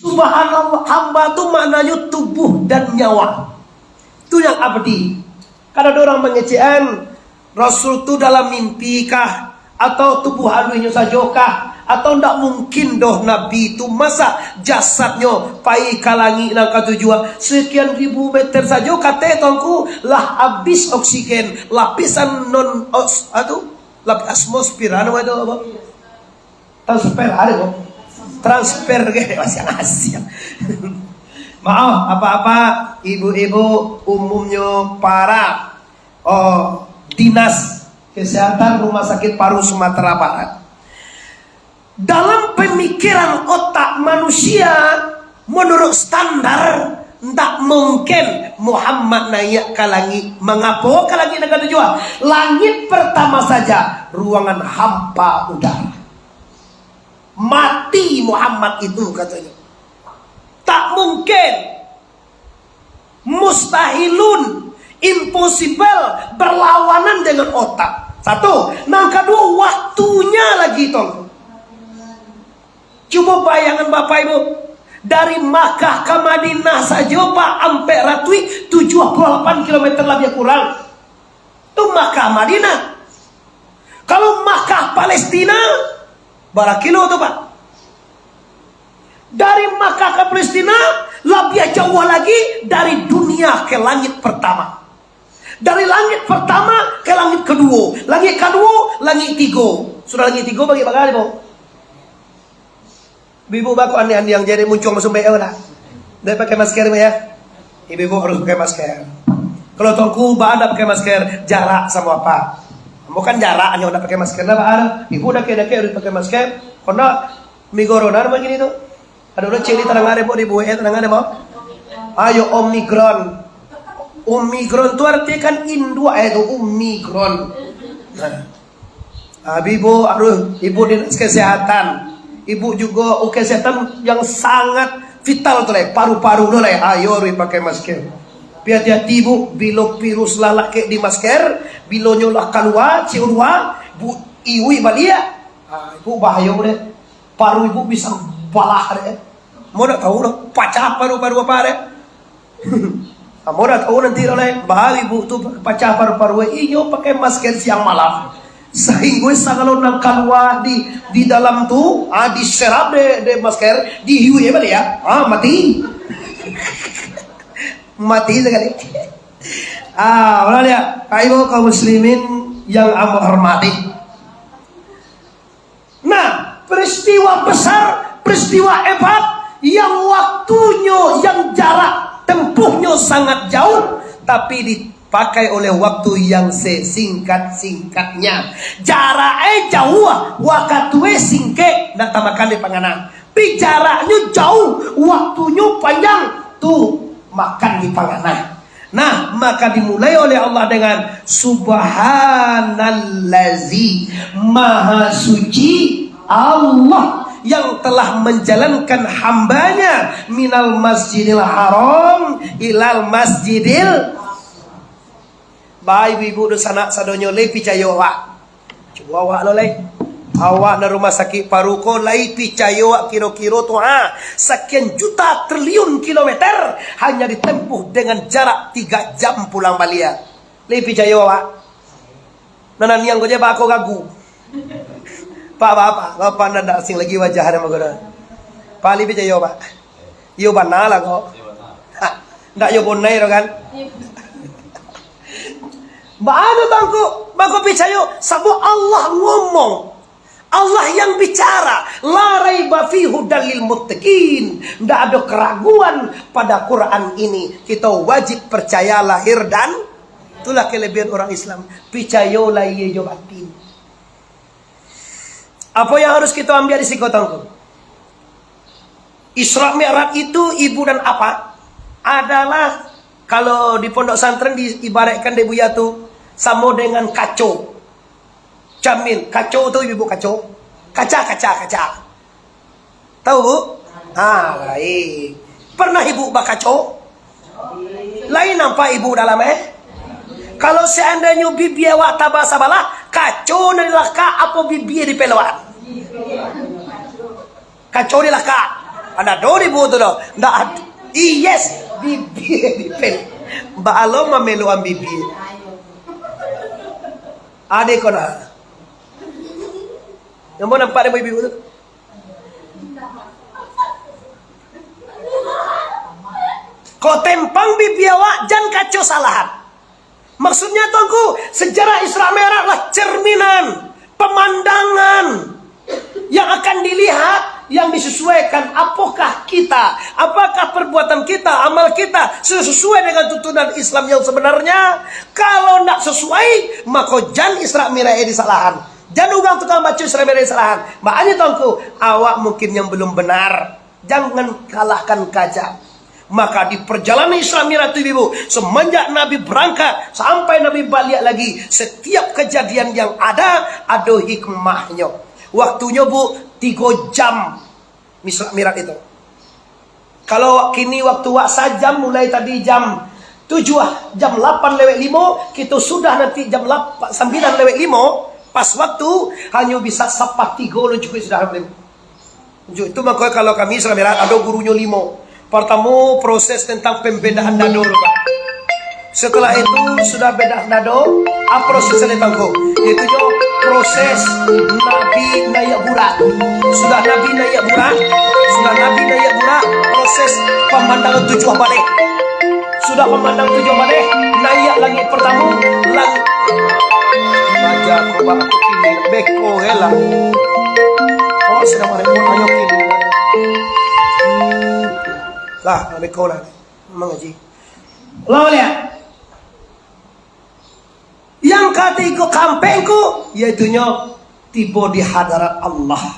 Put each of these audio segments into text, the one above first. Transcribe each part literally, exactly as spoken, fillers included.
Subhanallah, hamba tu maknanyo tubuh dan nyawa. Tu yang abadi. Kadang ado urang mangecekan, Rasul tu dalam mimpi kah? Atau tubuh haluihnyo sajo kah? Atau ndak mungkin doh Nabi tu, masa jasadnyo pai ka langik nan katujuah, sekian ribu meter sajo, kato Tuanku, lah abih oksigen, lapisan non os-, atu, lapis atmosfer, anu itu apa? Transfer, ado, Bo? Transfer ke? Masih asing. Maaf, apak-apak, ibu-ibu, umumnyo para, oh, dinas kesehatan Rumah Sakit Paru Sumatera Barat. Dalam pemikiran otak manusia, menurut standar, ndak mungkin Muhammad naiak ka langik. Mangapo ka langik nan katujuah? Langik pertama saja, ruangan hampa udara. Mati Muhammad itu, katonyo. Tak mungkin. Mustahilun, impossible, berlawanan dengan otak. Satu. Nan kaduo, waktunyo lagi, Tuanku. Cubo bayangan Bapak Ibu, dari Makkah ka Madinah sajo, Pak, ampek ratuih tujuah puluah lapan kilometer labiah kurang. Tu Makkah Madinah. Kalau Makkah Palestina, bara kilo tu, Pak? Dari Makkah ka Palestina, labiah jauah lagi dari dunia ke langit pertama. Dari langit pertama ke langit kaduo, langit kaduo, langit tigo. Sudah langit tigo, bagi bakali, Pak? Ibu-ibu bako andiang-andiang jadi muncuang basumpek, yo lah. Ndak pakai masker, ya? Ibu-ibu harus pakai masker. Kalau Tuanku baa ndak pakai masker, jarak samo apak. Bukan jarak, hanyo ndak pakai masker, ndak baa. Ibu dakek-dakek harus pakai masker. Kok ndak, migorona mah gini tu. Ado lo cek di tanang ari, Bo, di buek tanang ari, Bo. Ayo, Omicron. Omicron tu arti kan induak, eh, tu, Omicron. Nah. Ah, ibu harus, ibu dinas kesehatan. Ibu juga, oh, kesehatan yang sangat vital tu, lai. Paru-paru tu, lai. Ayo, harus pakai masker. Tapi hati-hati, Bu, bilo virus lah lakek di masker, bilo nyo lah kalua, cium dua, Bu, iui baliak. Ah, ibu bahayo deh. Paru ibu bisa balah deh. Mau nak tahu lah, pacah paru-paru apa deh. Ambo dah tahu nanti lah, lai. Baa ibu tu pacah paru-paru, inyo pakai masker siang malam. Sahinggo sagalo nan kalua di, di dalam tu, ah, diserap dek, dek masker, dihiruik baliak, ah, mati. Mati sakali. Ah, ulah lihat. Ibu kaum muslimin yang ambo hormati. Nah, peristiwa besar, peristiwa hebat yang waktunyo, yang jarak tempuhnyo sangat jauh, tapi dipakai oleh waktu yang sesingkat-singkatnya. Jarak e jauh, wakatu e singkek, nak tamakan di pangana. Pi jaraknyo jauh, waktunyo panjang, tu makan di pangana. Nah, maka dimulai oleh Allah dengan, "Subhanallazi", Maha Suci Allah yang telah menjalankan hambanya, "minal masjidil haram ilal masjidil." Baik, ibu-ibu, dunsanak sadonyo, lai picayo awak. Cubo awak lo, lai. Awak nan rumah sakik paru ko lai picayo awak kiro-kiro tu, ha, sakian juta triliun kilometer hanya ditempuh dengan jarak tiga jam pulang baliak. Lai picayo awak. Nan aniang ko je bako gagu. Pak, bapak, bapak nan dak asing lagi wajah ado mangko. Pak, lai picayo, Pak. Iyo bana lah ko. Ha, ndak iyo bonai tu kan. Baa tu Tuangku, bako picayo, sabab Allah ngomong. Allah yang bicara, la raiba fi hudal lil muttaqin. Ndak ado keraguan pada Quran ini. Kito wajib percaya lahir dan, itulah kelebihan orang Islam. Picayo lahia jo batin. Apa yang harus kito ambiak di siko, Tuangku? Isra Mi'raj itu, ibu dan apak, adalah, kalau di pondok santren diibaratkan dek Buya tu, samo dengan kaco. Cermin, kaco tu, ibu, kaco. Kaca, kaca, kaca. Tahu, Bu? Ha, baik. Pernah ibu bakaco? Lai nampak ibu dalam, eh? Kalau seandainyo bibia awak taba sabalah, kaco nan dilakak apo bibia dipeloan? Kaco dilakak. Ado di buku tu doh. Ndak ado. Yes, bibia dipel. Baa lo mamelokan bibia. Ade ko nah. Ambo nampak dek ibu-ibu tu. Kok tempang bibia awak, jan kaco salahan. Maksudnya, Tuanku, sejarah Isra Mi'raj lah cerminan, pemandangan yang akan dilihat, yang disesuaikan. Apakah kita, apakah perbuatan kita, amal kita sesuai dengan tuntunan Islam yang sebenarnya? Kalau ndak sesuai, mako jan Isra Mi'raj disalahan. Jan urang tukang baco Isra Mi'raj disalahan. Makanya, Tuanku, awak mungkin yang belum benar. Jangan kalahkan kaja. Maka di perjalanan Isra Mi'raj tu, Ibu, semenjak Nabi berangkat sampai Nabi baliak lagi, setiap kejadian yang ada, ado hikmahnyo. Waktunyo, Bu, tigo jam Isra Mi'raj itu. Kalau kini waktu wak sajam, mulai tadi jam tujuah, jam lapan lewat limo, kito sudah nanti jam lapan, sambilan lewat limo, pas waktu, hanyo bisa sapatigo lo cukuik sudah. Itu mako kalau kami Isra Mi'raj ado gurunyo limo. Partamo, proses tentang pembedahan dado tu, Pak. Setelah itu, sudah bedah dado, a proses dari tangko, yaitu nyo proses Nabi naiak burak. Sudah Nabi naiak burak, sudah Nabi naiak burak, proses pamandangan tujuah baleh. Sudah pamandang tujuah baleh, naiak langik partamo, langik. Raja Koba tu kini beko hela. Oh, sudah mereka tanyo kini. Lah, beko lah. Mangaji. Lah, lihat. Yang katigo kampek ko, yaitunyo tibo di hadarat Allah.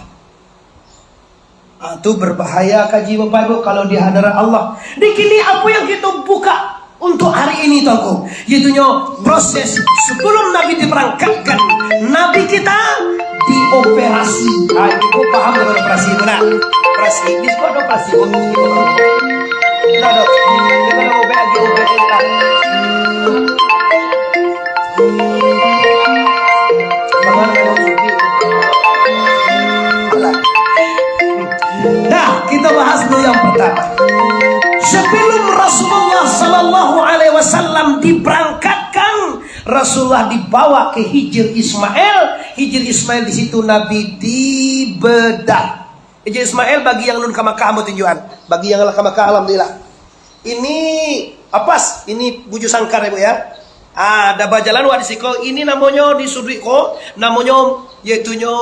Ah, tu berbahaya kaji Bapak Ibu kalau di hadarat Allah. Di kini apa yang kita buka untuk hari ini, Tuanku? Yaitunyo proses sebelum Nabi diberangkatkan. Nabi kita dioperasi. Ah, Ibu paham dengan operasi itu, nah? Operasi, di siko ado operasi, Bu. Nah, dok. Kita ado operasi, operasi, kan? Nah, kita bahas dulu yang pertama. Sebelum Rasulullah sallallahu alaihi wasallam diberangkatkan, Rasulullah dibawa ke Hijir Ismail. Hijir Ismail di situ Nabi dibedah. Hijir Ismail bagi yang alun ka Makkah ambo tunjuakan. Bagi yang lah ka Makkah, alhamdulillah. Ini apas, ini bujur sangkar, Ibu, ya. Ah, dah bajalan wak di siko. Ini namonyo di suduik ko, namonyo yaitunyo,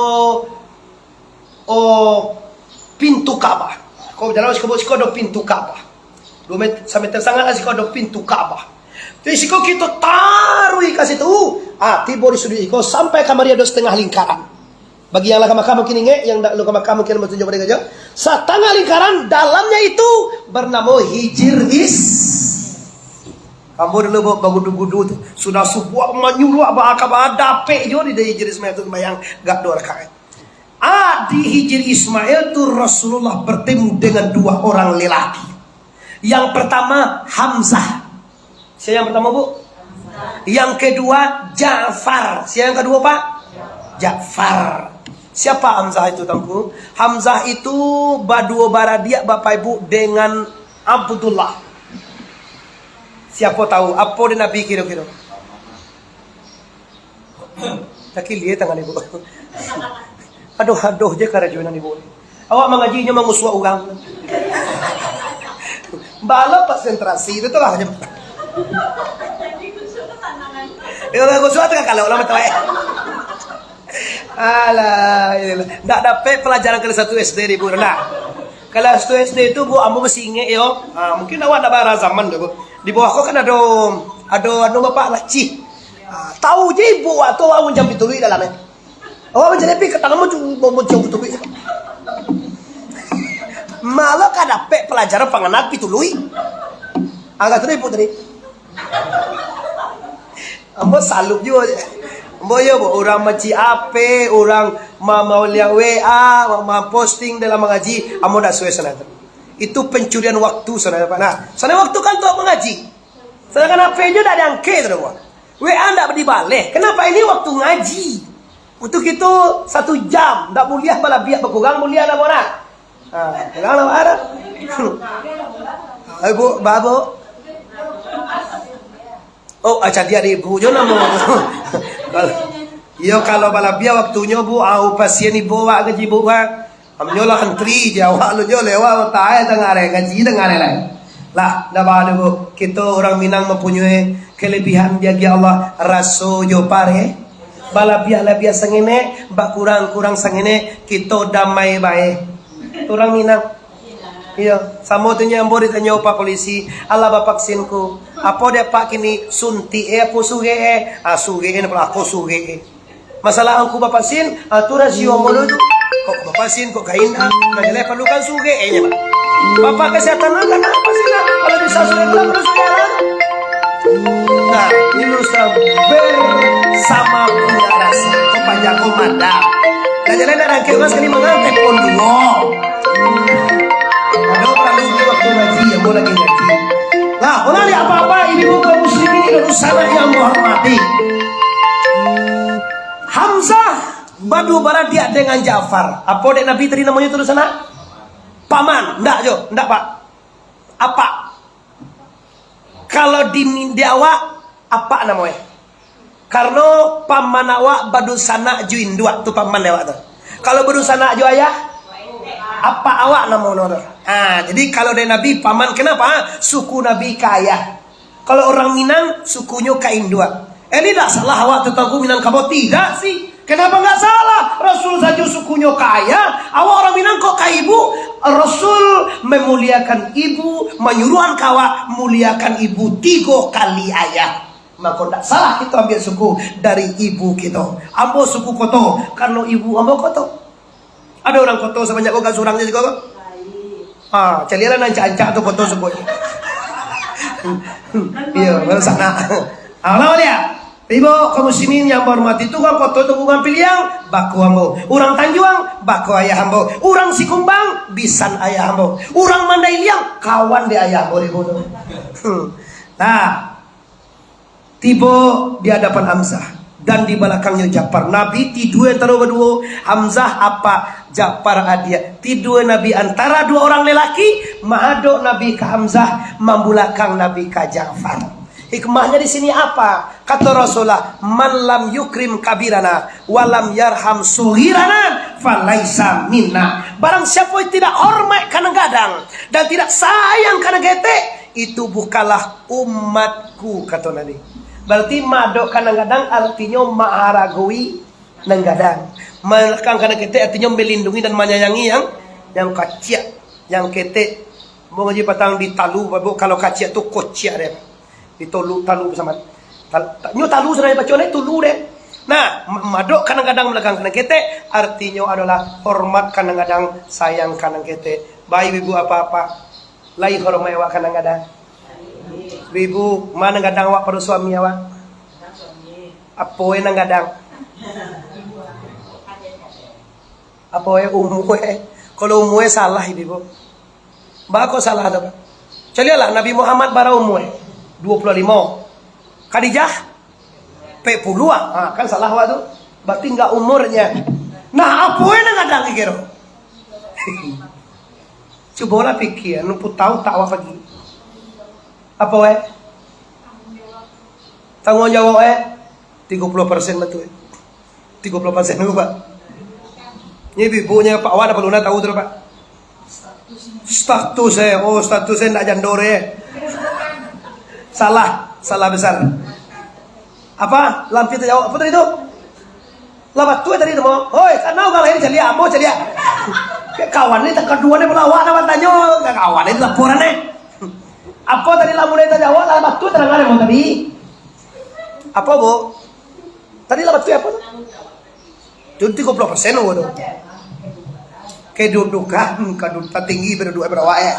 oh, pintu Ka'bah. Ko bajalan wak siko, siko ado pintu Ka'bah. Dua met-, sameter sangaik lah siko ado pintu Ka'bah. Di siko kito taruih ka situ. Ah, tibo di suduik iko sampai kamari ado setengah lingkaran. Bagi yang lah ka Makkah mungkin ingek, yang ndak alun ka Makkah mungkin batunjuak pada gajah. Satangah lingkaran dalamnya itu bernamo Hijir Is. Ambo dulu ba-, bagudu-gudu tu, sudah subuah manyuluak ba-, ka ba-, dapek jo di Hijir Ismail tu, bayang gak dua rakaat. Ah, di Hijir Ismail tu Rasulullah bertemu dengan dua orang lelaki. Yang pertama, Hamzah. Siapa yang pertama, Bu? Yang kedua, Ja'far. Siapa yang kedua, Pak? Ja'far. Siapa Hamzah itu, Tuanku? Hamzah itu baduo baradiak, Bapak Ibu, dengan Abdullah. Siapa tahu? Apa di Nabi kira-kira? Takilia tangan ibu. Aduh, aduh je karajo nan ibu. Awak mangaji inyo mangusuak urang. Bala konsentrasi tu lah je. Iyo, mangusuak tangah kalau lah mata eh. Alah, iyolah. Ndak dapek pelajaran kelas satu S D di ibu, ndak. Kelas satu S D tu, Bu, ambo masih ingek yo. Ah, mungkin awak ndak bara zaman tu, Bu. Di bawah ko kan ado, ado anu bapak lacih. Ah, tahu je ibu waktu awak macam pituluik dalam eh. Awak macam pi ka tangan mu cu-, mau, mau cium pituluik. Malah ka dapek pelajaran panganal pituluik. Agak tu ibu tadi. Ambo salut juo. Ambo yo, Bu, urang maci ape, urang ma-, mauliah W A, ma-, ma-, posting dalam mangaji, ambo ndak suwe sanak tu. Itu pencurian waktu sanak, Pak. Nah, sanak waktu kan untuk mangaji. Sedangkan H P nyo ndak diangkek tu, Pak. W A ndak dibaleh. Kenapa ini waktu ngaji? Untuk itu satu jam, ndak buliah balabiah bakurang, buliah ndak, Pak, nah? Ah, kalau ada. Ibu, babu. Oh, ah, jadi ada ibu jo namo. Kalau, iyo, kalau balabiah waktunyo, Bu, au pasien ibu awak ka jibu, kan. Amnyo lah antri je awak lu jo lewat, tae tangah hari, gaji tangah hari lah. Lah, ndak baa, Bu. Kito urang Minang mampunyoi kelebihan diagiah Allah, raso jo pare. Balabiah-labiah sangenek, bakurang-kurang sangenek, kito damai bae. Urang Minang. Iyo, samo tu nyo ambo ditanyo Pak Polisi, "Alah bavaksin ko, apo dek Apak kini, suntik eh apo surek eh?" "Ah, surek eh, napa lah ko surek eh." "Masalah angku bavaksin, ah, tu rasio ambo dulu tu. Kok bavaksin, kok ka indak, nan jaleh parlukan surek eh," nyo, Pak. Bapak kesehatan, ah, kanapa sih, nak? Kalau bisa surek pulang, terus surek lah. Nah, ini terus terang, bersama punya rasa, kau panjang kau madah. Nah, jalan nak rangkek orang sekali mangan, telepon dulu. Kalau perlu dia waktu ngaji, yang mau lagi ngaji. Nah, ulah lihat apa-apa, ibu kaum muslimin dan sanak yang menghormati. Hamzah badu baradiak dengan Ja'far. Apo dek Nabi tadi namonyo tu, sanak? Paman, ndak jo, ndak, Pak. Apak. Kalau di, di awak, apak namo eh. Karano paman awak badunsanak jo induak, tu paman dek awak tu. Kalau badunsanak jo ayah, apak awak namo no tu. Ha, jadi kalau dari Nabi paman, kenapa? Suku Nabi ka ayah. Kalau urang Minang, sukunyo ka induak. Eh, ini dak salah awak tantang Minangkabau, tidak sih. Kenapa nggak salah? Rasul sajo sukunyo ka ayah, awak urang Minang kok ka ibu? Rasul memuliakan ibu, manyuruahan ka awak muliakan ibu tigo kali ayah. Mako ndak salah kito ambiak suku dari ibu kito. Ambo suku Koto, karano ibu ambo Koto. Ado urang Koto sabanyak ko, gak surang je juo ko. Ah, caliaklah nan ancak-ancak tu Koto suku. Iyo, baru sanak. Ah, ulang baliak. Ibu kaum muslimin yang bahormati, tu urang Koto tu urang Piliang, bako ambo. Urang Tanjuang, bako ayah ambo. Urang Sikumbang, bisan ayah ambo. Urang Mandai Liang, kawan dek ayah ambo, ibu tu. Hmm. Nah, tibo di adapan Hamzah dan di balakangnyo Ja'far. Nabi tidua antaro baduo, Hamzah apak, Ja'far adiak. Tidua Nabi antara duo urang lelaki, mahadok Nabi ka Hamzah, mambulakang Nabi ka Ja'far. Hikmahnyo di sini apa? Kato Rasulullah, "Man lam yukrim kabirana, wa lam yarham sughirana, falaisa minna." Barang siapo yang tidak hormat ka nan gadang dan tidak sayang ka nan ketek, itu bukanlah umatku, kato Nabi. Berarti madok ka nan gadang artinyo maharagoi nan gadang. Malakang ka nan ketek artinyo melindungi dan manyayangi yang, yang kaciak, yang ketek. Ambo ngaji patang di Talu, Bapak, kalau kaciak tu kociak deh. Di Tolu, Talu Besamat. Tal-, ta-, nyo Talu sudah dibaco ni, Tulu deh. Nah, ma-, madok ka nan gadang malakang ka nan ketek, artinyo adolah hormat ka nan gadang, sayang ka nan ketek. Baik, ibu, apa-apa. Lai hormat awak ka nan gadang. Ibu, ma nan gadang awak pado suami awak? Apo eh nan gadang? Apo eh, umua eh? Kalau umua eh salah, ibu. Baa kok salah tu, Pak? Caliaklah, Nabi Muhammad bara umua eh? Duo puluah limo. Khadijah? Ampek puluah. Ha, kan salah awak tu. Berarti enggak umurnya. Nah, apo eh nan gadang kiro? Cubolah pikia, nan putau tak awak pagi. Apo eh? Tangguang jawab eh? Tigo puluah persen batua eh. Tigo puluah persen tu, Pak. Ni ibu-ibu nyo, Pak, awak dah baluna tahu tu, Pak. Status eh, oh, status eh ndak jando eh. Salah, salah besar. Apa? Lampir tajawab. Apa tadi tu? Lah batua tadi tu, mo. Hoi, kana urang lain caliak, ambo caliak. Kawan ni takaduan ni, pala awak nak batanyo, kawan ni laporan ni. Apa tadi lah mulai tajawab, lah batua tadanga mo tadi. Apa, Bu? Tadi lah batua apa tu? Tu tigo puluah persen, Bu, tu. Kedudukan, kedudukan tinggi, berdudukan berawak, ya.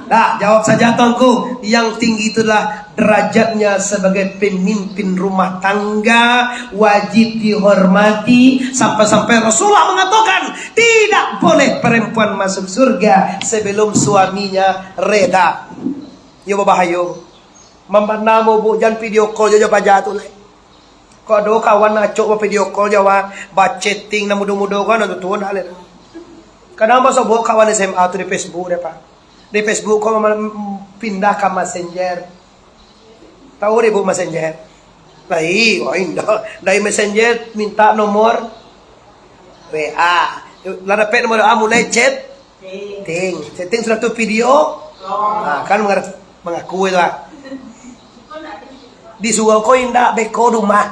Nah, jawab saja, Tuanku. Yang tinggi itulah derajatnya sebagai pemimpin rumah tangga, wajib dihormati. Sampai-sampai Rasulullah mengatakan, tidak boleh perempuan masuk surga sebelum suaminya reda. Yo, babahayo. Mambana mo, Bu, jan video call jo, jo paja tu lai. Kok ado kawan acok ba video call jo awak, ba-chatting nan mudo-mudo kan, nan tuo-tuo ndak lai. Kadang basobok kawan S M A tu di Facebook deh, Pak. Di Facebook ko ma-, pindah ka Messenger. Tahu deh, Bu, Messenger? Lai, oh, indak. Dari Messenger minta nomor W A. Lah dapek nomor W A, mulai chat. Ting. Chatting sudah tu video. Ah, kan mengar-, mengaku itu, ah. Di surau ko indak, beko rumah.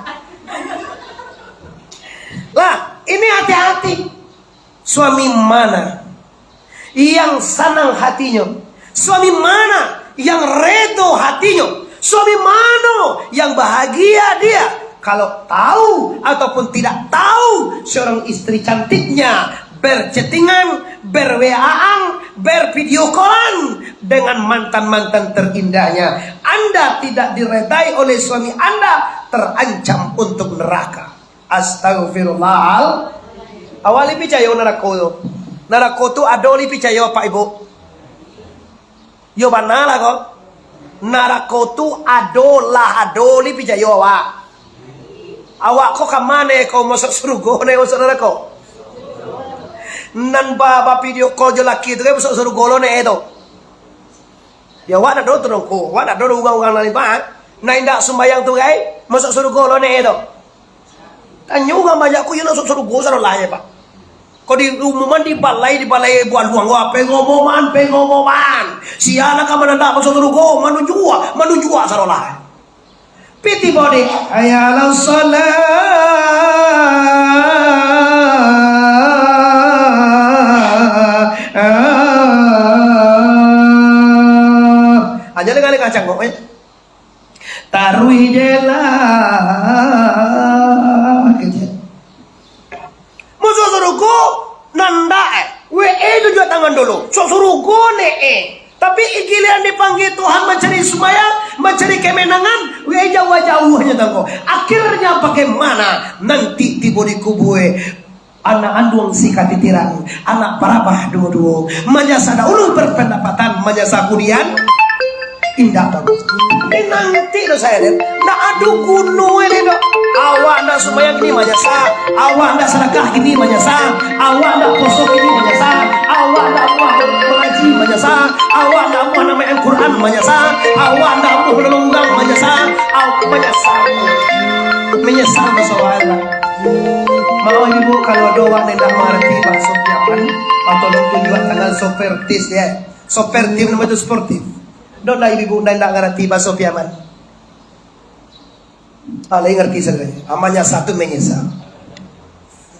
Lah, ini hati-hati. Suami mana yang sanang hatinyo? Suami mana yang redo hatinyo? Suami mano yang bahagia dia? Kalau tahu ataupun tidak tahu, seorang istri cantiknya berchattingan, ber-W A-an, bervideo callan dengan mantan-mantan terindahnya, Anda tidak diredai oleh suami Anda, terancam untuk neraka. Astagfirullahal. Awak lai picayo narako tu? Narako tu ado lai picayo, Pak Ibu? Yo bana lah ko. Narako tu ado lah, ado lai picayo awak? Awak ko ka ma ko, masuak surugo ne, masuak narako? Nan ba, ba video call jo laki tu kan masuak surugo lo ne tu. Ya awak ndak ado tu dong ko, awak ndak ado urang-urang nan ibarat. Nan indak sumbayang tu kan masuak surugo lo ne tu. Tanyo urang banyak ko, iyo nak masuak surugo sarolah e, Pak. Ko di umuman, di balai, di balai buah luang ko, pengumuman, pengumuman. Sia nan ka manandak masuak surugo, manunjuak, manunjuak sarolah. Piti bodi, hayya alas shalah. Hanya dengan kacang kok, eh. Taruih je lah. Kecil. Masuak surugo nan ndak, eh. W A tunjuak tangan dulu. Masuak surugo ne, eh. Tapi giliran dipanggia Tuhan mancari sumbayang, mancari kemenangan, W A jauah-jauah je tangko. Akhirnya bagaimana? Nanti tibo di kubur, eh. Anak anduang si katitiran, anak barabah duo-duo. Manyasa dahulu berpendapatan, manyasa kudian indak bagus. Eh, nanti tu saya, Den. Ndak ado guno ini, dok. Awak ndak sumbayang kini manyasa, awak ndak sadakah kini manyasa, awak ndak poso kini manyasa, awak ndak amuah mangaji manyasa, awak ndak amuah namaik Al-Quran manyasa, awak ndak amuah nolong urang manyasa, awak manyasa. Menyesal basoal lah. Maoh ibu, kalau ado awak nan indak mangarati bahaso Piaman, tolong tunjuak tangan sopertis, ya. Sopertif namo tu, sportif. Ado ndak ibu-ibu nan indak ngarati bahaso Piaman? Ah, lai ngarati sajo. Amannya satu menyesal.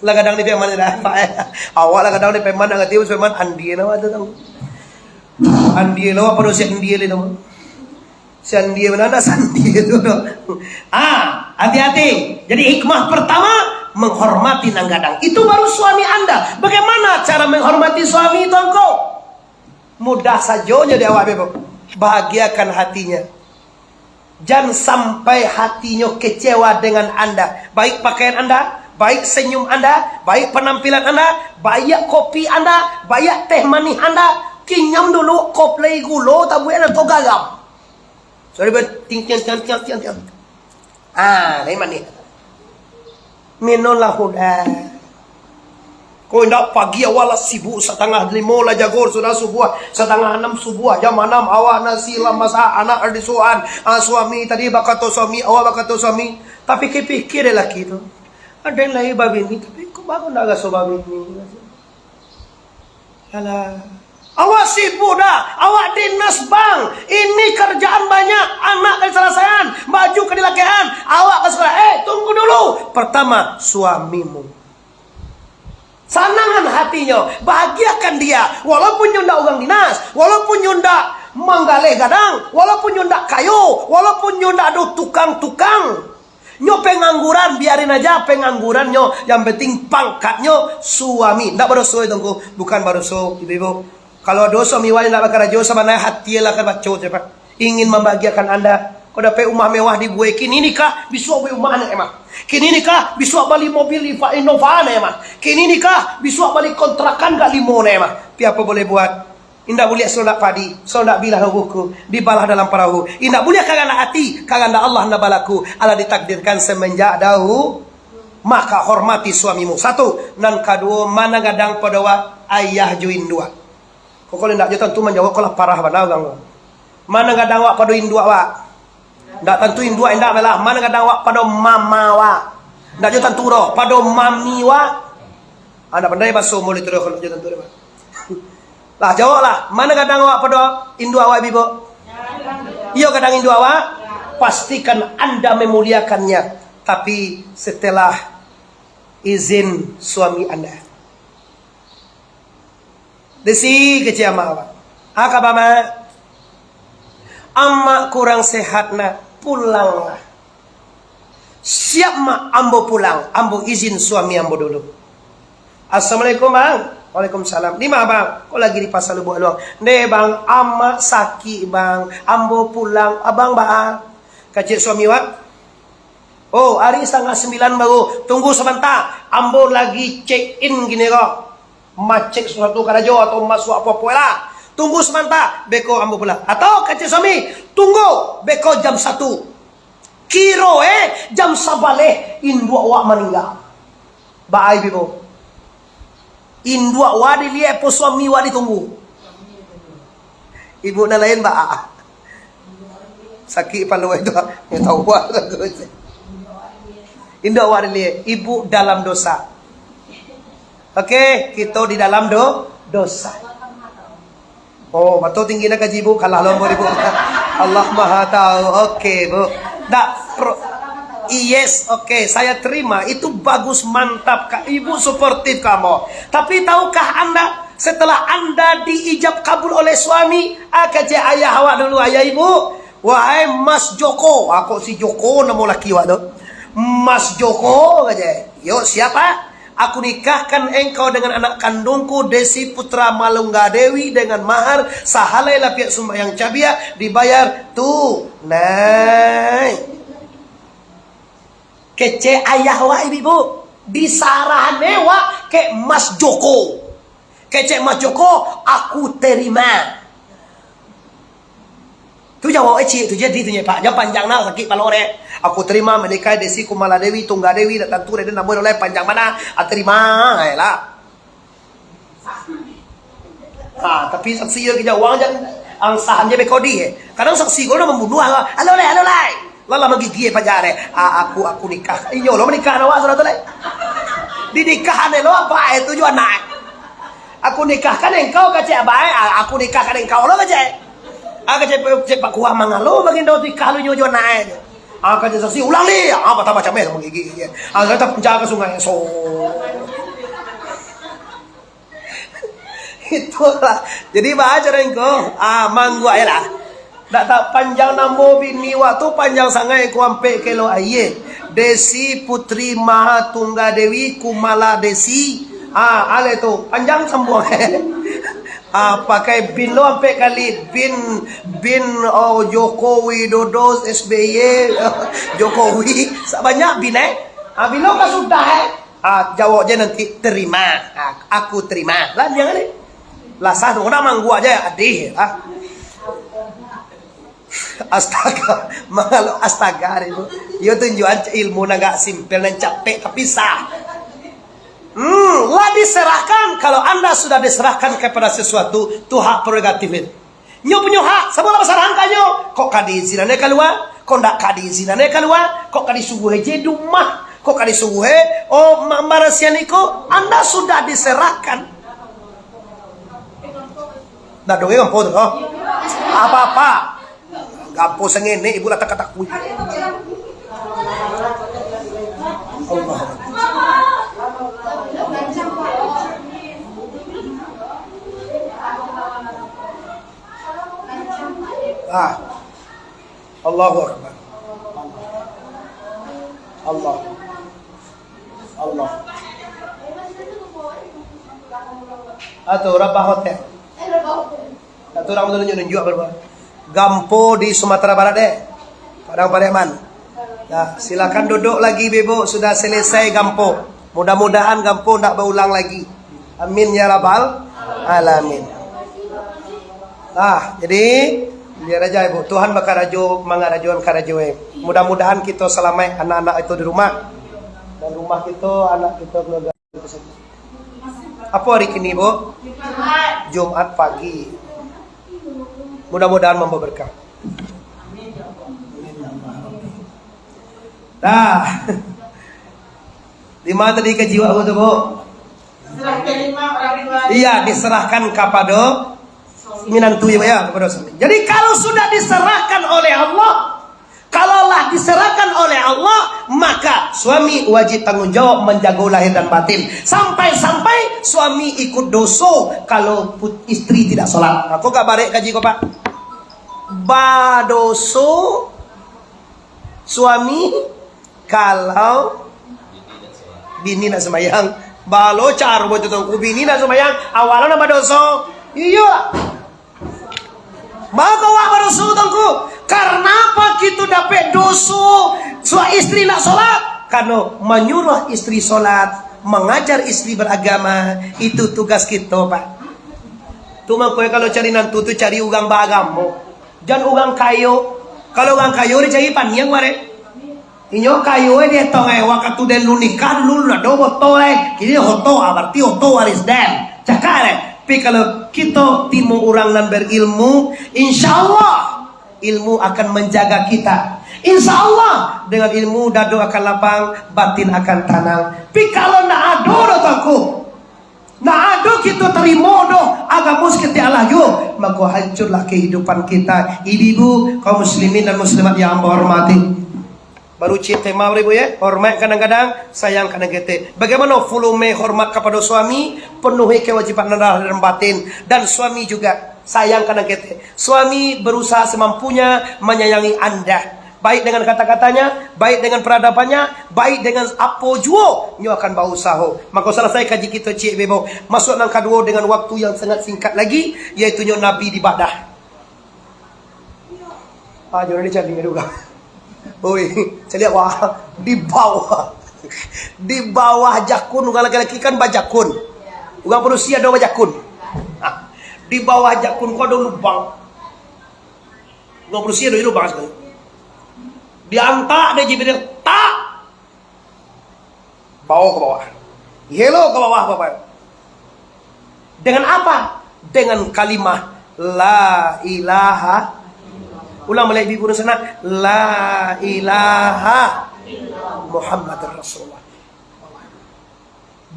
Lah gadang di Piaman dah, Pak, eh. Awak lah gadang di Piaman, ndak ngarati bahaso Piaman, andia lah awak tu tahu. Andia lah awak, pado si andia lah itu. Si andia mana, anak si andia tu, dok. Ah, hati-hati. Jadi hikmah pertama, menghormati nan gadang. Itu baru suami Anda. Bagaimana cara menghormati suami itu, angko? Mudah sajo jadi awak, Bebo. Bahagiakan hatinya. Jan sampai hatinyo kecewa dengan Anda. Baik pakaian Anda, baik senyum Anda, baik penampilan Anda, baik kopi Anda, baik teh manih Anda. Kinyam dulu, kopi gulo, tabuik Anda tu garam. Sorry, Ben. Ting, tiang, tiang, tiang, tiang, tiang. Ah, dari mana? Minumlah huda. Ko indak, pagi awak lah sibuk, satangah limo lah jago, sudah subuah, satangah anam subuah, jam anam awak nasi lah masak, anak lah disuahan, ah, suami tadi bakato suami, awak bakato suami. Tapi pikir-pikir dek laki tu. Ado nan lai babini, tapi kok baru ndak raso babini? Alah. Awak sibuk dah, awak dinas bang. Ini kerjaan banyak, anak ka disalaian, baju ka dilakaian, awak ka sakolah. Eh, tunggu dulu. Pertama, suamimu. Sanangan hatinyo, bahagiakan dia. Walaupun nyo ndak urang dinas, walaupun nyo ndak manggaleh gadang, walaupun nyo ndak kayo, walaupun nyo ndak ado tukang-tukang. Nyo pengangguran, biarin aja pengangguran nyo, yang penting pangkatnyo suami. Ndak badoso itu, Ngku. Bukan badoso, ibu-ibu. Kalau ado suami awak ndak bakarajo, sabananyo hati lah ka baco, Pak. Ingin mambahagiakan Anda. Kok dapek rumah mewah dibuek, kini nikah, bisuak buek rumah anak mah. Kini nikah, bisuak bali mobil Innova anak mah. Kini nikah, bisuak bali kontrakan ka limo anak mah. Tapi apo boleh buat? Indak buliah sondak padi, sondak bilah buku, dibalah dalam parahu. Indak buliah kahandak ati, kahandak Allah nan balaku. Alah ditakdirkan semenjak dahu-, Maka hormati suamimu. Satu. Nan kaduo, ma nan gadang pado awak, ayah jo induak. Kok kalau indak jo tantu manjawab, kok lah parah bana urang tu. Ma nan gadang awak pado induak awak? Indak tantu induak, indak lah. Ma nan gadang awak pado mama awak? Indak jo tantu doh, pado mami awak. Ah, indak pandai baso umur itu doh, kalau jo tantu doh. Lah, jawablah. Ma nan gadang awak pado induak awak, Ibu? Iyo, gadang induak awak. Pastikan Anda memuliakannya. Tapi setelah izin suami Anda. Desi, kecek amak awak. Ah, kaba, Mak? Amak kurang sehat, Nak. Pulanglah. Siap, Mak, ambo pulang. Ambo izin suami ambo dulu. Assalamualaikum, Bang. Waalaikumsalam. Di ma, Bang? Ko lagi di Pasar Lubuak Aluang. Ndeh, Bang, amak sakik, Bang. Ambo pulang. Abang baa? Kecek suami wak. Oh, ari satangah sambilan baru. Tunggu sabanta. Ambo lagi check in kini ko. Macek sasuatu karajo atau masuak apo-apo lah. Tunggu sabanta, beko ambo pulang. Atau kecek suami, tunggu, beko jam satu. Kiro, eh, jam sabaleh induak wak maningga. Baa, Ibu? Induak wak diliek, apo suami wak ditunggu? Ibu nan lain baa? Sakik palo itu. Ndak tahu wak. Induak wak diliek, ibu dalam dosa. Oke, kito di dalam do-, dosa. Oh, mato tinggi nak kaji ibu, kalah lomba ibu. Allah Maha Tahu. Oke, Bu. Ndak pro-, yes, oke, saya terima. Itu bagus, mantap, Kak. Ibu suportif kamu. Tapi tahukah Anda, setelah Anda diijab kabul oleh suami, ah, kecek ayah awak dulu, ayah ibu, "Wahai Mas Joko," ah, kok si Joko namo laki awak tu? "Mas Joko," kecek. "Yo, siapa?" "Aku nikahkan engkau dengan anak kandungku, Desi Putra Malungga Dewi, dengan mahar sahalai lapiak sumbayang cabiak, dibayar tunai." Kecek ayah wak, ibu, disarahan wak kek Mas Joko. Kecek Mas Joko, "Aku terima." Tu jawab, eh, ciek tu jadi tu, Pak. Jan panjang nah, sakik palo dek. "Aku terima menikahi Desi Kumala Dewi, Tungga Dewi, dak tantu dek namo lai, panjang bana. Ah, terima, eh lah." Ha, tapi saksi yo kejauhan jan angsahan je bekodi, eh. Kadang saksi ko lah mambunuah lah. "Halo lai, halo lai." Lah, lah manggigik paja dek. "Ah, aku, aku nikah." Inyo lo manikah awak sudah tu lai. Dinikahan lo apa itu jo anak. "Aku nikahkan engkau," kecek abah, eh. "Ah, aku nikahkan engkau lo," kecek. Ah, kecek, kecek Pak Kuah, "Mangalo bagindo nikah lu nyo jo anak, eh." Ah, kecek saksi, "Ulang li." Ah, patah macam, eh, manggigik. Ah, saya tak penjara ke sungai. So. Itulah. Jadi, baca ringko. Ah, mangguak je lah. Dak tak panjang namo bini wak tu, panjang sangaik ko ampek kilo aia. Desi Putri Maha Tungga Dewi Kumala Desi. Ah, ale tu, panjang sambuang. Ah, pakai bin lo ampek kali. Bin, bin, oh, Joko Widodo, S B Y, Jokowi. Sabanyak bin, eh. Ah, bilo ka sudah, eh. Ah, jawab je nanti, "Terima." Ah, "Aku terima." Lah, jangan ni. Lah, sah tu, nak mangguak je, adih, ah. Astaga, mangalo astaga, hari tu. Yo tunjuan ilmu nan agak simpel, nan capek, tapi sah. Hmm, lah diserahkan. Kalau anda sudah diserahkan kepada sesuatu, tu hak prerogatif itu. Nyo punyo hak, sabolah basarahan ka nyo. Kok ka diizinan kalua, kok ndak ka diizinan kalua, kok ka disuruah je di rumah, kok ka disuruah, oh, ma-, marasian iko, anda sudah diserahkan. Nah, dongeng ampo tu, oh. Apa-apa. Gampo sangene, ibu lah takah takui. Allah. Ah. Allahu Akbar. Allah. Allah. Atau Rabbah Hotel. Atau urang tu nunjuak-nunjuak baru. Gampo di Sumatera Barat, deh. Padang Pariaman. Nah, silakan duduk lagi, Ibu. Sudah selesai gampo. Mudah-mudahan gampo ndak baulang lagi. Amin ya rabbal alamin. Ah, jadi, biar aja, Ibu. Tuhan bakarajo, mangarajoan karajo, eh. Mudah-mudahan kita selamat, anak-anak itu di rumah. Dan rumah kito, anak kito, keluarga kito sajo. Apo hari kini, Bu? Jumat pagi. Mudah-mudahan mambawa berkah. Nah, di ma tadi kaji awak tu, Bu? Serahkan lima orang tua. Iya, diserahkan kapado minantu, ya, ya, kapado suami. Jadi, kalau sudah diserahkan oleh Allah, kalau lah diserahkan oleh Allah, maka suami wajib tanggung jawab manjago lahir dan batin. Sampai-sampai suami ikut doso kalau put-, istri tidak sholat. Nah, ko gak barek kaji ko, Pak? Badoso suami kalau bini nak sembahyang. Balo caro buat tu, Tuanku. Bini nak sembahyang, awalnya nak badoso. Iyolah. Mako awak badoso, Tuanku. Karena apa kito dapek doso, sua istri nak sholat? Karena manyuruh istri sholat, mangajar istri beragama, itu tugas kito, Pak. Tu mangko kalau cari nantu tu, cari urang baagamo. Jan urang kayo. Kalau urang kayo dicari paniang, bare. Inyo kayo, eh, dietong, eh, wakatu den lu nikah dulu, lu ado moto, eh. Kini oto, ah, barati oto waris den. Cakak, eh. Tapi kalau kito timu urang nan berilmu, insya Allah ilmu akan manjaga kita. Insya Allah dengan ilmu dado akan lapang, batin akan tanang. Tapi kalau ndak ado doh, Tuanku, ndak ado kito tarimo doh agamo saketek alah juo, mako hancurlah kehidupan kita. Ibu-ibu, kaum muslimin dan muslimat yang ambo hormati. Baru ciek tema, Ibu, ya. Hormat ka nan gadang, sayang ka nan ketek. Bagaimana volume hormat kapado suami, penuhi kewajiban nan lahir dan batin. Dan suami juga, sayang ka nan ketek. Suami berusaha semampunya menyayangi anda. Baik dengan kata-katanya, baik dengan peradabannya, baik dengan apo juo, nyo akan bausaho. Mako, salasai kaji kito ciek bebok. Masuak nan kaduo dengan waktu yang sangat singkat lagi, yaitu nyo Nabi dibadah. Ah, jodoh ni cari juga. Oi, cari awak di bawah. Di bawah jakun, urang laki-laki kan bajakun. Urang padusi ado bajakun. Ah, di bawah jakun ko ado lubang. Urang padusi ado lubang sakali. Diantak dek Jibril, tak. Bawa ka bawah. Helo ka bawah, Bapak. Dengan apa? Dengan kalimah la ilaha. Ulang baliak, Ibu, di sana. La ilaha Muhammadur Rasulullah.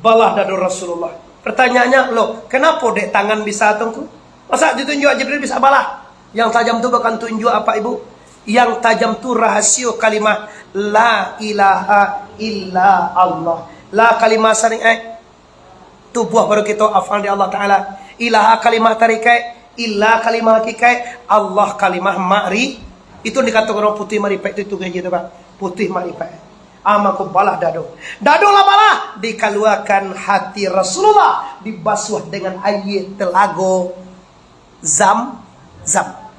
Balah dado Rasulullah. Pertanyaannya, loh, kenapo dek tangan bisa, Tuanku? Masa ditunjuak Jibril bisa balah? Yang tajam tu bukan tunjuak apa, Ibu. Yang tajam tu rahasio kalimah la ilaha illa Allah. La kalimah syariat, tubuah baru kito afal di Allah Ta'ala. Ilaha kalimah tarikaik, illa kalimah hakikaik, Allah kalimah makri. Itu dikatakan orang putih maripek tu, itu gaji tu, Pak. Putih maripek. Ama ko balah dado. Dado lah balah, dikaluakan hati Rasulullah, dibasuah dengan aia telago Zam-Zam.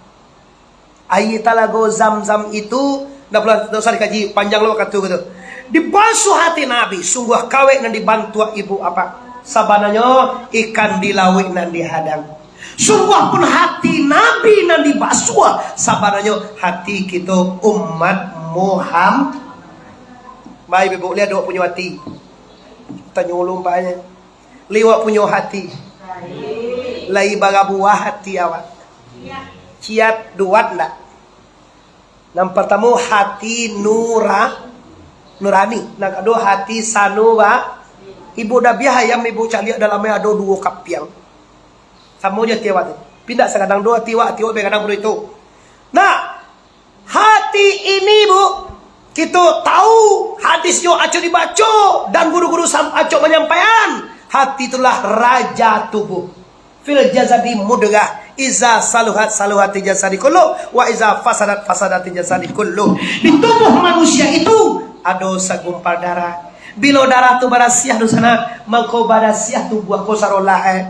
Aia talago Zam-Zam itu, ndak pulo, ndak usah dikaji, panjang lo wakatu gitu. Dibasuah hati Nabi, sungguah kawek nan dibantuak ibu apa. Sabananyo ikan di lauik nan dihadang. Sungguah pun hati Nabi nan dibasuah, sabananyo hati kito umat Muhammad. Mai bebok lihat dok punyo hati. Tanyo ulun banyak. Liwak punyo hati. Lai barabuah hati awak. Ciat duat ndak? Nan partamo hati nura-, nurani. Nan kaduo hati sanura. Ibu dabiah ayam ibu caliak dalam ado duo kapiang. Samo jo ati awak tu. Pindah sagadang duo ati awak, ati awak bagadang pado itu. Nah, hati ini, Bu, kito tahu hadisnyo acok dibaco dan guru-guru sam-, acok manyampaian. Hati itulah raja tubuh. Fil jasadi mudghah, iza saluhat saluhati jasadi kullu, wa iza fasadat fasadati jasadi kullu. Di tubuh manusia itu ado sagumpal darah. Bilo darah tu barasiah tu sana, mangko barasiah tubuh ko sarolah, eh.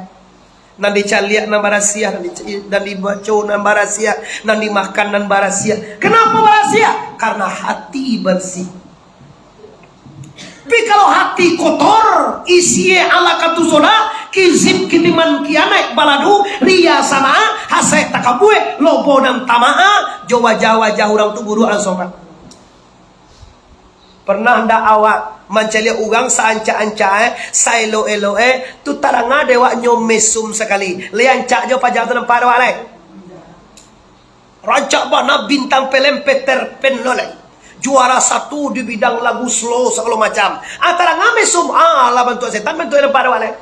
Nan dicaliak nan barasiah, nan dic-, nan dibaco nan barasiah, nan dimakan nan barasiah. Kenapa barasiah? Karena hati bersih. Tapi kalau hati kotor, isie alakatu soda, kizib, kitiman, kianaik, baladu, ria, sanaa, hasad, takabue, lobo, dan tamaa, jo wajah-wajah urang tu buruak langsung, Pak. Pernah ndak awak Mancaliak urang saancak-ancak, eh, saelok-elok, eh, tu tadanga dek awak nyo mesum sakali. Lai ancak jo paja tu nampak dek awak lai. Rancak bana bintang pelem Peter Pan lo lai. Juara satu di bidang lagu slow sagalo macam. Ah, tadanga mesum, ah, lah bantuak setan bantuak nampak dek awak lai.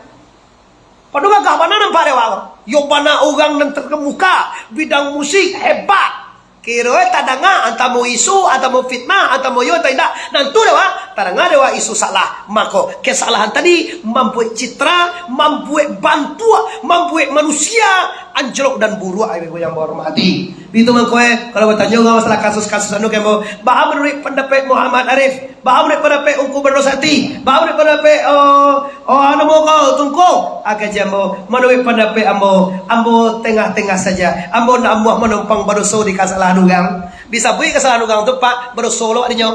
Pado gagah bana nampak dek awak. Yo bana urang nan terkemuka, bidang musik hebat. Kiro eh tadanga antamo isu, antamo fitnah, antamo yo atau indak. Nan tu dek awak, tadanga dek awak isu salah. Mako, kesalahan tadi mambuek citra, mambuek bantuak, mambuek manusia anjlok dan buruak, ibu yang bahormati. Itu mangko eh, kalau batanyo urang masalah kasus-kasus anu kemo, baa manuruik pandapek Muhammad Arif? Baa manuruik pandapek Ungku Badosati? Baa manuruik pandapek, oh, oh, anu mo kau, Tungku? Aka jambo, manuruik pandapek ambo, ambo tengah-tengah saja. Ambo ndak amuah manumpang badoso di kasalahan urang. Disabuik kasalahan urang tu, Pak, badoso lo adinyo.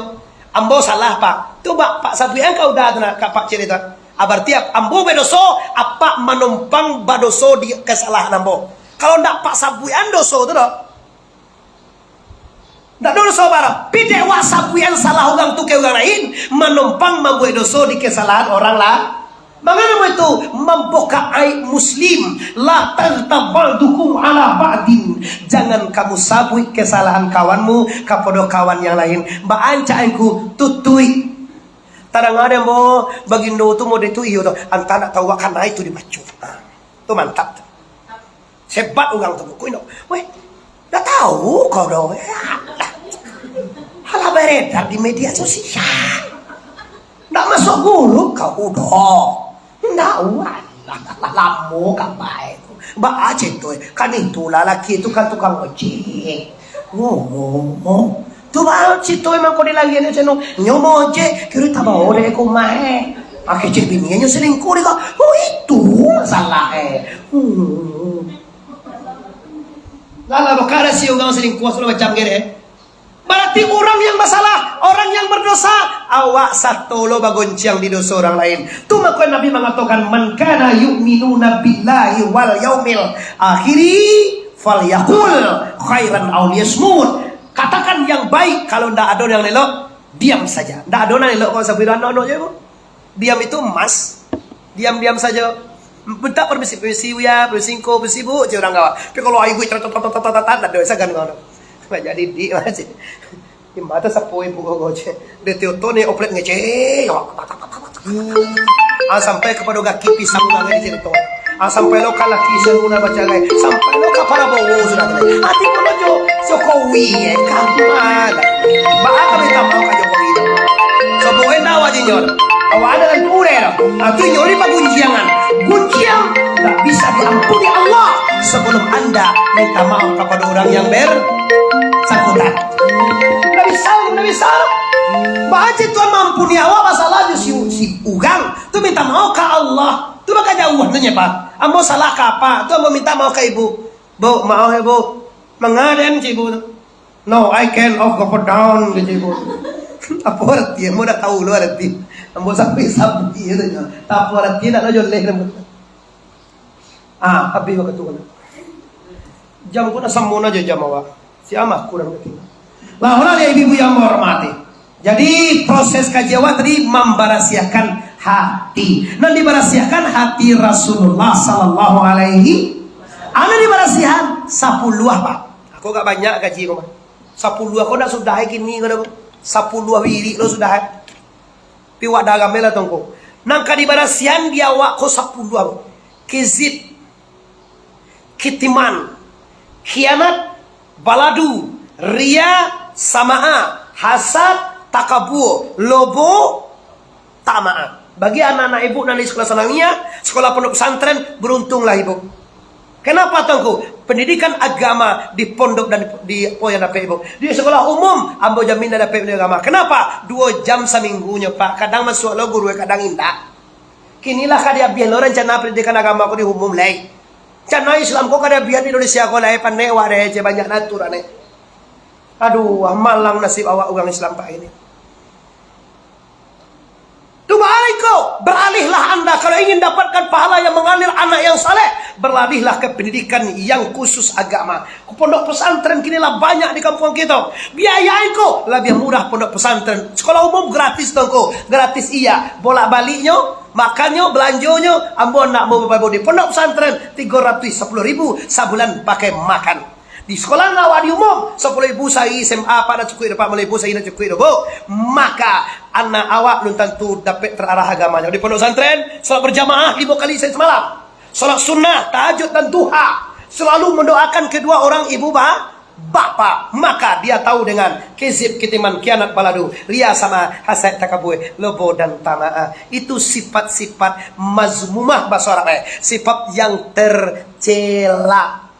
Ambo salah, Pak. Tu, Pak, Pak sabuikan ka uda tu nak, ka Pak Cik tu. Ah, bararti ap-, ambo badoso, Apak manumpang badoso di kasalahan ambo. Kalau ndak Pak sabuikan doso tu doh. Ndak ado doso baro. Pidek wak sabuikan salah urang tu ka urang lain, manumpang mambuek doso di kesalahan orang lah. Mangana itu? Mambuka aib muslim. La taghtab ba'dukum ala ba'din. Jangan kamu sabuik kesalahan kawanmu kapado kawan yang lain. Baancak angku tutuik. Tadanga dek ambo, bagindo tu mode tu iyo tu. Antah nak tahu wak kanai tu dibaco. Ha. Tu mantap tu. Sebat urang tu buku indak. Weh, dah tahu kau doh. Eh, alah. Alah beredar di media sosial. Ndak masuk guru kau doh. Ndak, alah, alah, lamo ka bae tu. Baa cito, eh. Kan itulah laki tu kan tukang ojek. Oh, oh, oh. Tu baa cito emang kau dilarian macam tu. Nyo mau ojek, kiro tabao dek ko mah, eh. Ah, kecek bini nyo selingkuh dek ko. Oh, itu masalah, eh. Hmm. Lah, lah, bakara si urang selingkuh, segala macam kira, eh. Bararti urang yang basalah, orang yang berdosa, awak sato lo bagonciang di doso urang lain. Tu mako Nabi mangatokan, "Man kana yu'minuna billahi wal yaumil akhiri falyaqul khairan aw liyasmut." Katakan yang baik, kalau ndak ado yang elok, diam saja. Ndak ado nan elok kok sabuik anak-anak je, Bu. Diam itu emas. Diam-diam saja. Minta permisi, "Permisi, Buya, permisi, Ngku, permisi, Bu," cek urang kawa. Tapi kalau aibu, tat, tat, tat, tat, tat, tat, ado sagan kau tu. Nggak jadi, Dik, macam. Di mata sapu ibu kau, cek. Dia tio tu ni oplet ngecek. Ah, sampai kepada gaki pisang ulang di cerita. Ah, sampai lo ka laki saya guna bacarai. Sampai lo ka Prabowo sudah tu. Ati pun lo jo Jokowi, eh, kapan? Baa ka minta maaf ka Jokowi tu? Sobo enda wajib nyo. Awak ada dalam kubur, eh, tu. Ah, tu nyo ni pagunjiangan. Gunjiang tak bisa diampuni Allah sebelum anda minta maaf kepada orang yang bersangkutan. Ndak bisa, ndak bisa. Baa cek Tuhan maampuni awak masalah jo si, si urang. Tu minta maaf ka Allah. Tu maka jauah tu nyo, Pak. Ambo salah ka apa? Tu ambo minta maaf ka ibu. "Bu, maaf ya, Bu. Mangaden cik ibu tu." "No, I can off go down," kecek ibu. Apa arti? Ambo dah tahu lo arti. Ambo sampai sabi tu nyo. Apa arti nak lo joleh. Ah, habis waktu ko. Jam ko dah samo aja jam awak. Si amah kurang kecil. Lah, orang dia ibu yang menghormati. Jadi, proses kaji awak tadi mambarasiahkan hati. Nan dibarasiahkan hati Rasulullah sallallahu alaihi. Anu dibarasiahan sapuluah, Pak. Aku agak banyak kaji ko, Pak. Sapuluah ko nak sudah kini ko dah, Pak. Sapuluah wirik lo sudah. Pi wak dalam lah tongko. Nan ka dibarasiahan di awak ko sapuluah, Pak. Kizib, kitiman, khianat, baladu, riya, sama'a, hasad, takabur, lobo, tama'a. Bagi anak-anak ibu nan di sekolah sanawiyah, sekolah pondok pesantren, beruntunglah ibu. Kenapa, Tuanku? Pendidikan agama di pondok dan di, di apa yang dapat ibu. Di sekolah umum, ambo jamin dah dapat pendidikan agama. Kenapa? Dua jam seminggunyo, Pak. Kadang masuk lo guru, kadang indak. Kini lah ka diabiah lo rencana pendidikan agama ko di umum lai. Rencana Islam ko ka diabiah di Indonesia ko lai, pandai wak deh, cek banyak natur aneh. Aduh, ah, malang nasib awak urang Islam, Pak, ini. Itu baik ko, beralihlah anda kalau ingin dapatkan pahala yang mengalir anak yang saleh, beralihlah ke pendidikan yang khusus agama. Pondok pesantren kini lah banyak di kampuang kito. Biaya ko labiah murah pondok pesantren. Sekolah umum gratis tu ko, gratis iya. Bolak-baliknyo, makannyo, belanjonyo, ambo nak mau bapak di pondok pesantren tigo ratus sepuluh ribu sabulan pakai makan. Di sekolah awak di umum, sepuluh ribu sahari S M A, Pak, dah cukup, Pak, lima ribu sahari dah cukup, Bu. Maka anak awak belum tentu dapat terarah agamanya. Di pondok pesantren, salat berjamaah lima kali sehari semalam. Salat sunnah, tahajud dan duha. Selalu mendoakan kedua orang ibu ba-, bapa. Maka dia tahu dengan kizib, kitiman, kianat, baladu, ria, sama, hasad, takabur, lobo dan tamak. Itu sifat-sifat mazmumah bahasa Arab, eh. Sifat yang tercela.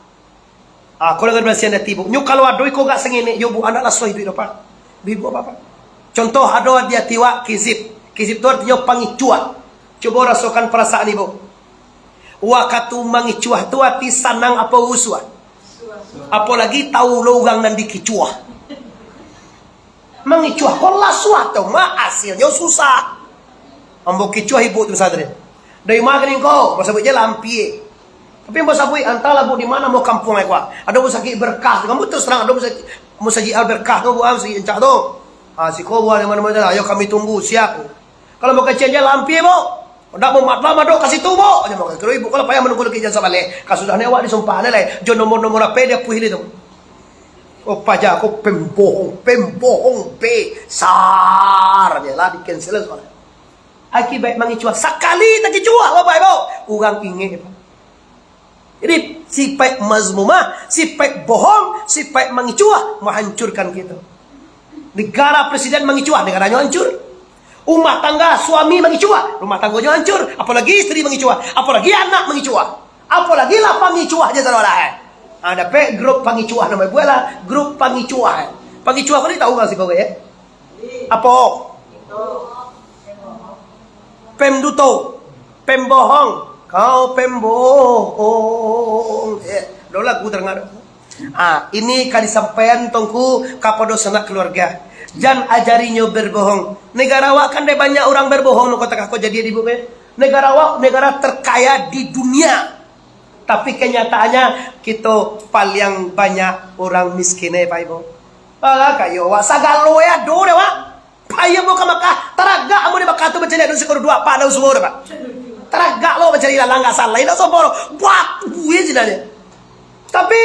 Ah, kalau dengan berasihan hati, Bu. Nyo kalau ado iko gak sangene, yo, Bu, anak lah suah iduik doh, Pak. Ibu apa, Pak? Contoh ado di hati wak kizib. Kizib tu artinyo pangicuah. Coba rasokan perasaan Ibu. Wakatu mangicuah tu hati sanang apa rusuah? Apolagi tahu lo urang nan dikicuah. Mangicuah ko lah suah tu mah, hasilnyo susah. Ambo kicuah ibu tu sadari. Dari ma ka ni ko? Ambo sabuik je lah ampia. Tapi ambo sabuik, antahlah bu di mana ambo kampuang ai ko. Ado musajik Berkah tu. Ambo terus terang, ado musajik, musajik Al Berkah tu, bu, ah, musajik rancak tu. Ah, siko bu, di mana-mana lah. Ayo kami tunggu, siap. Kalau ambo kecek je lah ampia, bu. Ndak mau matlah madok ka situ, bu. Jan mau kiro ibu kalau payah manunggu lagi jan sabaleh. Kasudah ni awak disumpah ni lai. Jo nomor-nomor ape dia puih ni tu. Oh, paja ko pembohong, pembohong besar je lah di-cancel sekolah. Akibat mangicuah, sakali takicuah, Bapak Ibu, urang ingek, Pak. Jadi, sifat mazmumah, sifat bohong, sifat mangicuah, menghancurkan kita. Negara presiden mangicuah, negaranyo hancur. Rumah tangga suami mangicuah, rumah tangganyo hancur. Apolagi isteri mangicuah, apolagi anak mangicuah. Apolagi lah pangicuah je sadolah, eh. Ah, dapek grup pangicuah namo buat lah, grup pangicuah. Pangicuah ko ni tahu urang siko, eh? Apo? Pemduto, pembohong, kau pembohong. Eh, ado lagu tadanga. Ah, ini ka disampaian tongku kapado sanak kaluarga. Jan ajarinyo berbohong. Negara awak kan dek banyak urang berbohong, no kota kako jadi di bumi. Negara awak negara terkaya di dunia. Tapi kenyataannya, kito paliang banyak urang miskin, eh, Pak Ibu. Alah, kayo awak sagalo, eh, ado deh, Pak. Payah ambo ka Makkah, taragak ambo di Makkah tu mancaliak duit siko duo apak daun suo tu, Pak. Taragak lo mancaliak lalang ka salai, indak sombong lo. Buat buih sinan. Tapi,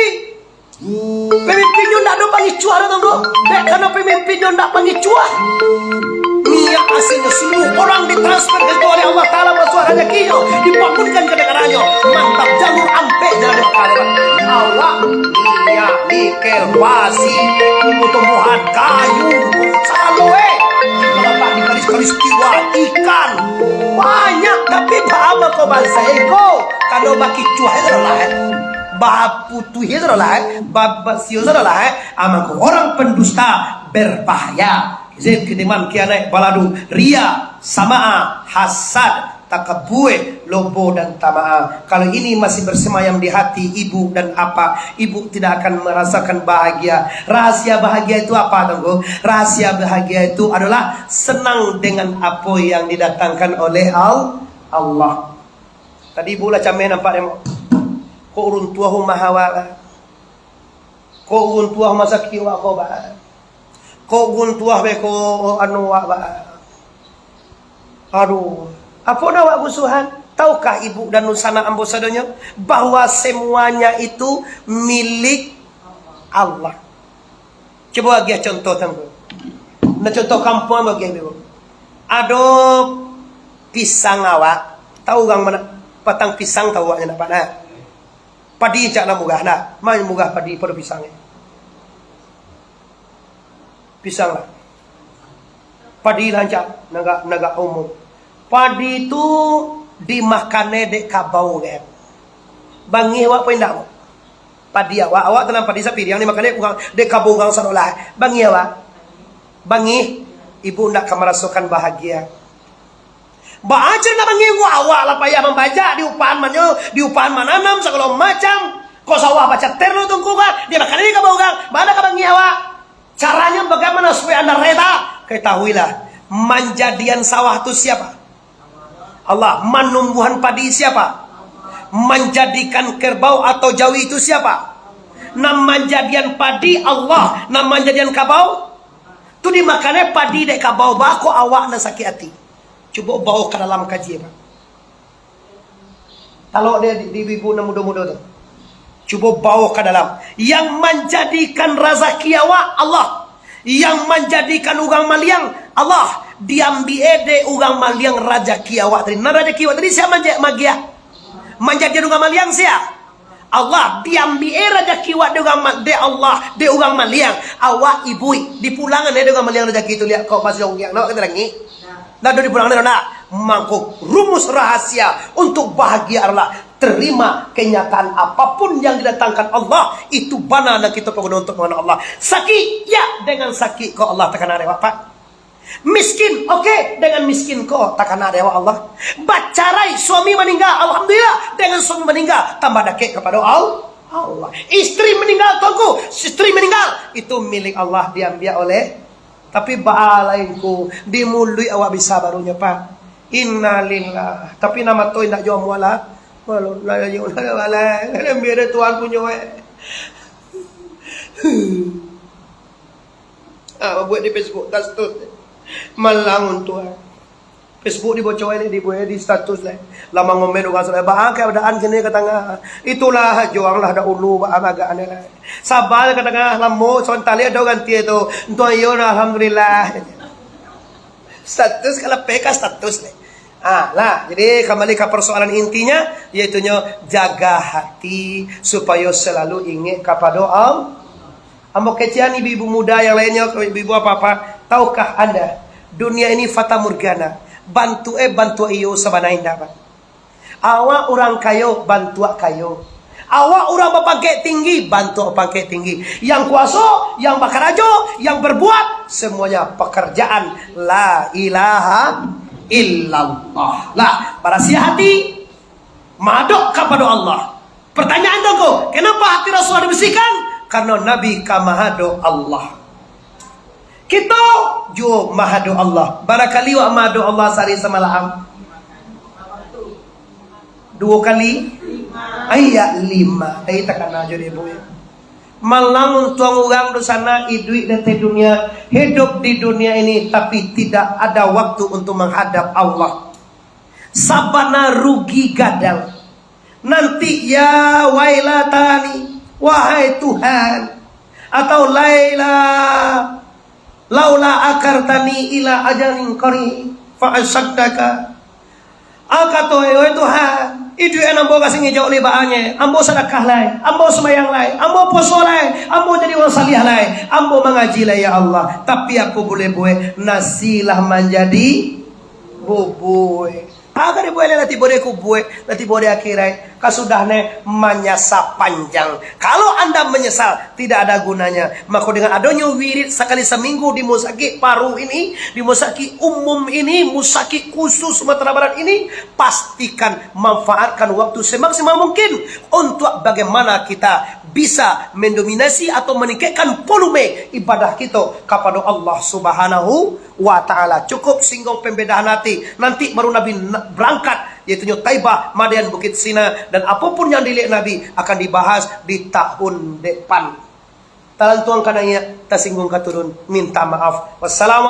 pemimpin nyo ndak ado pangicuah doh, Tongko. Dek karano pemimpin nyo ndak pangicuah. Niat asinyo sungguh orang ditransfer itu oleh Allah Taala, masuak razakinyo, dibangunkan ka negarannyo. Mantap, jalur ampek jalan di Makkah, Pak. Awak minyak, nikel, basi, tumbuh-tumbuhan, kayu, sagalo, eh. Kalau tak dikali-kali ikan, banyak, tapi baa mangko bansa iko, kalau bakicuah itu lah, eh. Baputuih itu lah, eh. Babasio itu lah, eh. Ah, mangko orang pendusta berbahaya. Zikir, iman, kianat, baladu, ria, sama'a, hasad, takabur, lobo, dan tama'a. Kalau ini masih bersemayam di hati ibu dan apa, ibu tidak akan merasakan bahagia. Rahasia bahagia itu apa, Tongko? Rahasia bahagia itu adalah senang dengan apa yang didatangkan oleh Al-, Allah. Tadi ibu lah cameh nampak demo. Kok urun tuah rumah awak, bah. Kok urun tuah rumah sakik awak ko, bah. Kok guntuah beko anu wak ba. Aduh, apo nan wak gusuhan? Tahukah ibu dan dunsanak ambo sadonyo bahwa semuanya itu milik Allah? Cubo agiah contoh tangguh. Nah, contoh kampuang bagian dulu. Ado pisang awak, tahu urang mana? Batang pisang tahu awaknyo nak, Pak, nah? Padi cak nak murah, nah. Main murah padi pado pisang ni. Pisang lah. Padi lah cak, nagak, nagak umum. Padi tu dimakan dek kabau, kan. Bangih awak pun indak, Bu. Padi awak, awak tanam padi sapiriang dimakan dek urang, dek kabau urang sadolah. Bangih awak. Bangih, ibu ndak ka marasokan bahagia. Baa caro nak mangiruah, awak lah payah mambajak, diupahan manyo, diupahan mananam, sagalo macam. Kok sawah bacater lo tungku kan, dimakan dek kabau urang, baa ndak ka bangih awak. Caranya bagaimana supaya anda reda? Ketahuilah, manjadian sawah tu siapa? Allah. Manumbuahan padi siapa? Manjadikan kerbau atau jawi itu siapa? Nan manjadian padi Allah, nan manjadian kabau. Tu dimakannya padi dek kabau, bako awak nan sakik hati. Cubo bawa ka dalam kaji, Pak. Talok dia di, di ibu nan mudo-mudo tu. Cubo bawa ka dalam. Yang manjadikan razaki awak, Allah. Yang manjadikan urang maliang, Allah. Diambiak dek urang maliang razaki awak tadi. Nah, razaki awak tadi sia manja-, magiah? Manjadikan urang maliang sia? Allah. Diambiak razaki awak dek urang ma-, dek Allah, dek urang maliang. Awak ibu, dipulangan dek urang maliang razaki tu, liak kau masih onggiang. Nak kata lagi? Ndak ado dipulangan, ndak. Mangko rumus rahasia untuk bahagia adalah terima kenyataan apapun yang didatangkan Allah, itu bana nan kito paguno untuk mangana Allah. Sakik, ya, dengan sakik ko Allah takana dek awak, Pak. Miskin, oke, dengan miskin ko takana dek awak Allah. Bacarai, suami maningga, alhamdulillah, dengan suami maningga tambah dakek kapado Al-, Allah. Istri maningga, Tuanku, istri maningga, itu milik Allah, diambiak oleh Tapi baa lain ko, di muluik awak bisa barunyo, Pak. Innalillah. Tapi nan mato indak jo amuah lah. Walau lah, yo lah, lah, lah. Biar Tuhan punyo, eh. Ah, buek di Facebook, status. Malang untuang. Facebook dibocoan, dibuek di status lah. Lah mangomen urang sudah, "Baa keadaan kini?" katanya. Itulah, juang lah dahulu, baa agak aneh lah. Sabar katanya, lamo, sabanta lagi ado ganti tu. Untuang iyo lah, alhamdulillah. Status kalau P K status lah. Ah, lah, jadi kembali ke persoalan intinya, yaitunyo jaga hati supayo selalu ingat kapado Allah. Ambo kecekan ibu-ibu muda yang lainnyo, ibu-ibu apa-apa, tahukah Anda, dunia ini fata morgana, bantuak e bantuak iyo, sabana indak, Pak. Awak urang kayo, bantuak kayo. Awak urang bapangkek tinggi, bantuak bapangkek tinggi. Yang kuaso, yang bakarajo, yang berbuat, semuanya pekerjaan la ilaha illallah. Lah, barasiah hati, mahadok kapado Allah. Pertanyaan tu ko, kenapa hati Rasulullah dibersihkan? Karena Nabi ka mahadok Allah. Kito juo mahadok Allah. Bara kali wak mahadok Allah sahari samalam? Duo kali? Ai, ya, lima. Ai, takana jo dek ibu, ya. Malang untuang urang di sana, iduik di ateh dunia, hidup di dunia ini, tapi tidak ada waktu untuk menghadap Allah. Sabana rugi gadang. Nanti, ya wailatani, wahai Tuhan, atau laila, laula akhartani ila ajalin qarib fa asaddaka. Ah, kato, "Wahai Tuhan, iduik ambo ka singijau libaanyo, ambo sadakah lai, ambo sumbayang lai, ambo puaso lai, ambo jadi urang saliah lai, ambo mangaji lai, ya Allah, tapi apo buliah buek, nasi lah manjadi bubuik." Agak dibuek lah tibo di kubua, lah tibo di akhirat. Kasudah ne manyasa panjang. Kalau anda menyesal, tidak ada gunanya. Maka dengan adanya wirid sakali seminggu di Musakik Paru ini, di Musakik Umum ini, Musakik Khusus Sumatera Barat ini, pastikan manfaatkan waktu semaksimal mungkin untuk bagaimana kita bisa mendominasi atau meningkatkan volume ibadah kita kepada Allah Subhanahu wa Ta'ala. Cukup singgung pembedahan hati. Nanti baru Nabi na-, berangkat, yaitunyo Taibah, Madian, Bukit Sina, dan apapun yang dilihat Nabi akan dibahas di tahun depan. Talantuang ka naiak, tasinggung ka turun. Minta maaf. Wassalamualaikum.